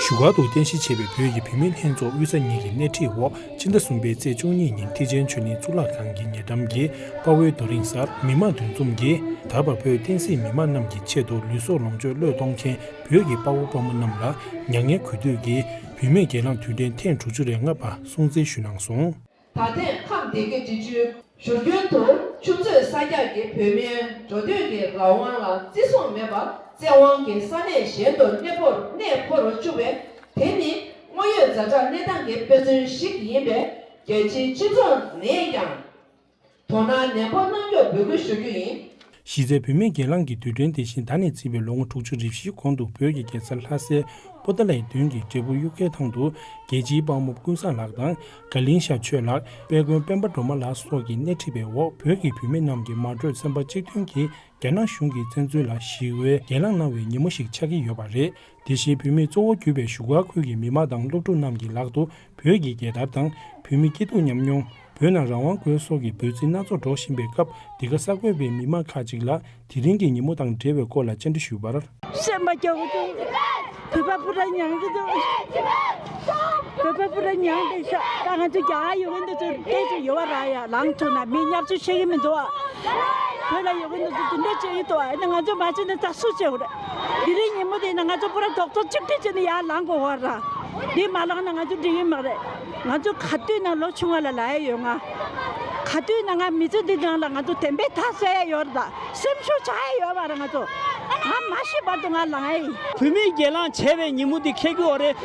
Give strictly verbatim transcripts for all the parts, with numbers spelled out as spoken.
བཞུགས་སྒར་དུ་རྟེན་གཞི་བྱས་པའི་བོད་ཀྱི་བུད་མེད་ལྷན་ཚོགས་དབུས་ས་གཉིས་ཀྱི་སྣེ་ཁྲིད་འོག་ཕྱི་ཟླ་གསུམ་པའི་ཚེས་བཅུ་གཉིས་ཉིན་ཐེག་ཆེན་ཆོས་གླིང་གཙུག་ལག་ཁང་གི་ཉེ་འགྲམ་གྱི་དཔའ་བོའི་རྡོ་རིང་སར་མི་མང་འདུ་འཛོམས་ཀྱིས་ད་བར་བོད་བསྟན་སྲིད་མི་མང་རྣམས་ཀྱི་ཆེད་དུ་ལུས་སྲོག་ལོངས་སྤྱོད་བློས་གཏོང་མཁན་བོད་ཀྱི་དཔའ་བོ་དཔའ་མོ་རྣམས་ལ་མྱ་ངན་གུས་འདུད་ཀྱིས་བུད་མེད་སྒེར་ལངས་དུས་དྲན་ཐེངས་དྲུག་ཅུ་རེ་ལྔ་པ་སྲུང་བརྩི་ཞུས་གནང་སོང་། ད་ཐེངས་ཁམས་སྡེ་དགེ་འབྲི་ཆུའི་བཞུར་རྒྱུན་དུ་ཆུ་མཛོད་གསར་རྒྱག་གིས་བོད་མིའི་འགྲོ་སྡོད་ཀྱི་རང་དབང་ལ་བརྩི་སྲུང་མེད་པར་བཙན་དབང་གིས་ས་གནས་གཞན་དུ་གནས་སྤོར་གནས་སྤོ་རུ་བཅུག་པས། དེ་ནི་དངོས་ཡོད་ཛ་དྲག་གནས་སྟངས་ཀྱི་དཔེ་མཚོན་ཞིག་ཡིན་པས། རྒྱལ་སྤྱིའི་སྤྱི་ཚོགས་ནས་ཀྱང་དོ་སྣང་ནན་པོ་གནང་རྒྱུར་འབོད་སྐུལ་ཞུ་རྒྱུ་ཡིན། གཞི་རྩའི་བུད་མེད་སྒེར་ལངས་ཀྱི་དུས་དྲན་དེ་བཞིན་ད་ནས་བརྩིས་པའི་ལོ་ངོ་དྲུག་ཅུ་རེ་བཞིའི་གོང་དུ་བོད་ཀྱི་རྒྱལ་ས་ལྷ་སའི་པོ་ཏཱ་ལའི་མདུན་གྱི་འབྲས་སྤུངས་གཡུལ་ཁའི་ཐང་དུ་རྒྱལ་སྤྱིའི་དཔའ་མོ་ཀུན་བཟང་ལགས་དང་། དགའ་གླིང་ཤར་ཆོས་ལགས། དཔལ་མགོན་སྤེན་པ་སྒྲོལ་མ་ལགས་སོགས་ཀྱི་སྣེ་ཁྲིད་པའི་འོག་བོད་ཀྱི་བུད་མེད་རྣམས་ཀྱིས་མ་གྲོས་སེམས་པ་གཅིག་མཐུན་གྱིས་རྒྱ་ནག་གཞུང་གི་བཙན་འཛུལ་ལ་ཞི་བའི་སྒེར་ལངས་གནང་བའི་ཉིན་མོ་ཞིག་ཆགས་ཀྱི་ཡོད་པ་རེད། དེ་བཞིན་བོད་མིས་གཙོ་བོ་གྱུར་པའི་བཞུགས་སྒར་ཁུལ་གྱི་མི་མང་དང་སློབ་ཕྲུག་རྣམས་ཀྱི་ལག་ཏུ་བོད་ཀྱི་རྒྱལ་དར་དང་། བོད་མིའི་སྐྱིད་སྡུག་མཉམ་མྱོང་། བོད་ནང་རང་དབང་དགོས་སོགས་ཀྱི་འབོད་ཚིག་སྣ་ཚོགས་སྒྲོག་བཞིན་པའི་སྐབས། འདི་ག་གསར་འགོད་པས་མི་མང་ཁག་ཅིག་ལ། དེ་རིང་གི་ཉིན་མོ་དང་འབྲེལ་བའི་སྐོར་ལ་བཅར་འདྲི་ཞུས་པར། སེམས་པ་སྐྱོ་གི་འདུག་བོད་པ་སྤུ་ར་མྱངས་ཀྱི་འདུག་བོད་པ་སྤུ་ར་མྱངས་ཏེ་ཤག་ད་ང་ཚོ་རྒྱ་གར་ཡོད་མཁན་དེ་ཚོ་དེ་ཚོ་ཡོད་པ་ར་ཡ་ལངས་ཐུབ་ན་མི་བརྙས་བཅོས་བྱེད་ཀྱི་མི་འདུག་ཨ། བོད་ལ་ཡོད་མཁན་དེ་ཚོ་དེ་འདྲ་བྱེད་ཀྱི་འདུག་ཨ། ཨ་ནི་ང་ཚོ་མ་བྱེད་ན་ད་སུ་བྱེད་དགོས་རེད། དེ་རིང་ཉིན་མོ་དེ་ན་ང་ཚོ་སྤུ་ར་རྡོག་ཐོ་གཅིག་སྒྲིལ་བྱས་ནས་ཡར་ལངས་དགོས་པ་ར། འདི་མ་ལངས་ན་ང་ཚོ་འགྲིག་གི་མ་རེད། ང་ཚོ་ག་དུས་ན་ལོ་ཆུང་བ་ལ་ལ་ཡ་ཡོད་ང་། ག་དུས་ན་ང་མི་ཚེ་འདི་ནང་ལ་ང་ཚོ་བདེན་པའི་མཐའ་གསལ་ཡ་ཡོད་རེད་ད། སེམས་ཤུགས་ཆག་ཡ་ཡོད་པ་རེད། ང་ཚོ་ང་མ་ཤི་བར་དུ་ང་ལངས་ཡ་ཡིན། བོད་མིའི་སྒེར་ལངས་བྱས་པའི་ཉིན་མོ་འདི་འཁེལ་གྱི་ཡོད་རེད།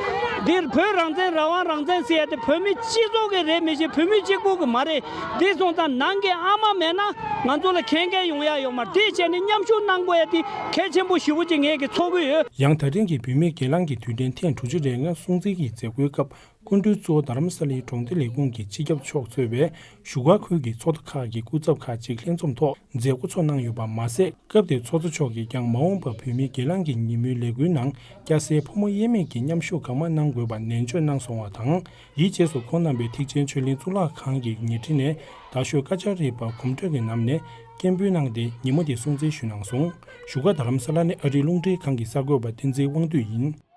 འདིར་བོད་རང་བཙན་རང་དབང་རང་བཙན་ཟེར་ཡ་དེ་བོད་མི་སྤྱི་ཚོགས་ཀྱི་རེད་མི་ཤེས། བོད་མི་གཅིག་པུ་གི་མ་རེད། འདི་སོང་ཙང་ནང་གི་ཨ་མ་མེད་ན་ང་ཚོ་ལ་མཁས་མཁན་ཡོང་ཡ་ཡོད་མ་རེད། དེ་བྱས་ནས་མཉམ་ཞུགས་གནང་དགོས་ཡ་དེ་གལ་ཆེན་པོ་ཞེ་པོ་ཅིག་ངས་ཀྱི་ཚོར་གི་ཡོད། ཡང་ད་ཐེངས་ཀྱི་བུད་མེད་སྒེར་ལངས་ཀྱི་དུས་དྲན་ཐེངས་དྲུག་ཅུ་རེ་ལྔ་སྲུང་བརྩི་གི་མཛད་སྒོའི་སྐབས། སྐུ་མགྲོན་གཙོ་བོ་རྡ་རམ་ས་ལའི་གྲོང་སྡེ་ལས་ཁུངས་ཀྱི་སྤྱི་ཁྱབ་མཆོག་གཙོས་པའི་བཞུགས་སྒར་ཁུལ་གྱི་ཚོགས་སྡེ་ཁག་གི་སྐུ་ཚབ་ཁག་ཅིག་ལྷན་འཛོམས་ཐོག་མཛད་སྒོ་ཚོགས་གནང་ཡོད་པ་མ་ཟད། སྐབས་དེར་ཚོགས་གཙོ་མཆོག་གིས་ཀྱང་མ་འོངས་པར་བོད་མིའི་སྒེར་ལངས་ཀྱི་ཉིན་མོའི་ལས་འགུལ་ནང་སྐྱ་སེར་ཕོ་མོ་དབྱེར་མེད་ཀྱིས་མཉམ་ཞུགས་གང་མང་གནང་དགོས་པ་ནན་བརྗོད་གནང་སོང་བ་དང་། དེའི་རྗེས་སུ་ཁོང་རྣམ་པས་ཐེག་ཆེན་ཆོས་གླིང་གཙུག་ལག་ཁང་གི་ཉེ་འཁྲིས་ནས་དར་ཤོག་ཀ་ཅར་རིལ་པ་གོམ་བགྲོད་ཀྱི་ནང་ནས་སྐད་འབོད་གནང་སྟེ་ཉིན་མོ་དེ་སྲུང་བརྩི་ཞུས་གནང་སོང་། བཞུགས་སྒར་རྡ་རམ་ས་ལ་ནས་ཨ་རིའི་རླུང་འཕྲིན་ཁང་གི་གསར་འགོད་པ་བསྟན་འཛིན་དབང་འདུས་ཡིན།